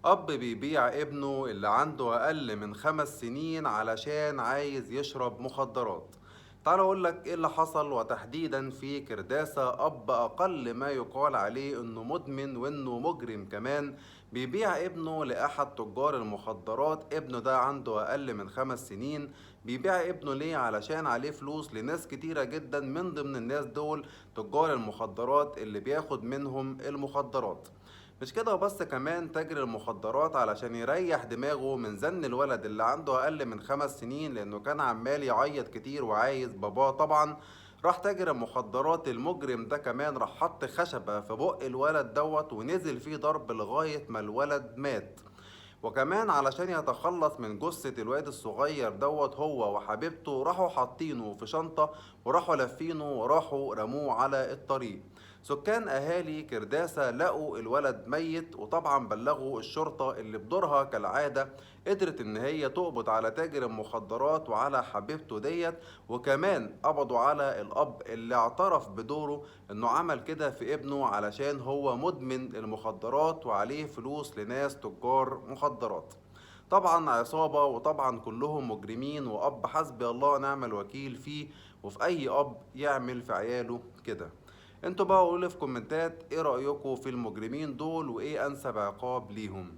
أب بيبيع ابنه اللي عنده أقل من 5 سنين علشان عايز يشرب مخدرات. تعال أقول لك إيه اللي حصل، وتحديدا في كرداسة. أب أقل ما يقال عليه إنه مدمن وإنه مجرم كمان، بيبيع ابنه لأحد تجار المخدرات. ابنه ده عنده أقل من 5 سنين. بيبيع ابنه ليه؟ علشان عليه فلوس لناس كتيرة جدا، من ضمن الناس دول تجار المخدرات اللي بياخد منهم المخدرات. مش كده وبس، كمان تاجر المخدرات علشان يريح دماغه من زن الولد اللي عنده أقل من 5 سنين، لأنه كان عمال يعيط كتير وعايز باباه طبعا، راح تاجر المخدرات المجرم ده كمان راح حط خشبة في بق الولد دوت ونزل فيه ضرب لغاية ما الولد مات. وكمان علشان يتخلص من جثة الواد الصغير دوت، هو وحبيبته راحوا حاطينه في شنطة وراحوا لفينه وراحوا رموه على الطريق. سكان أهالي كرداسة لقوا الولد ميت، وطبعا بلغوا الشرطة اللي بدورها كالعادة قدرت إن هي تقبض على تاجر المخدرات وعلى حبيبته ديت، وكمان قبضوا على الأب اللي اعترف بدوره إنه عمل كده في ابنه علشان هو مدمن المخدرات وعليه فلوس لناس تجار مخدرات. طبعا عصابة، وطبعا كلهم مجرمين، وأب حسبي الله نعم الوكيل فيه وفي أي أب يعمل في عياله كده. انتوا بقى قولوا لي في كومنتات ايه رأيكم في المجرمين دول وايه انسب عقاب ليهم.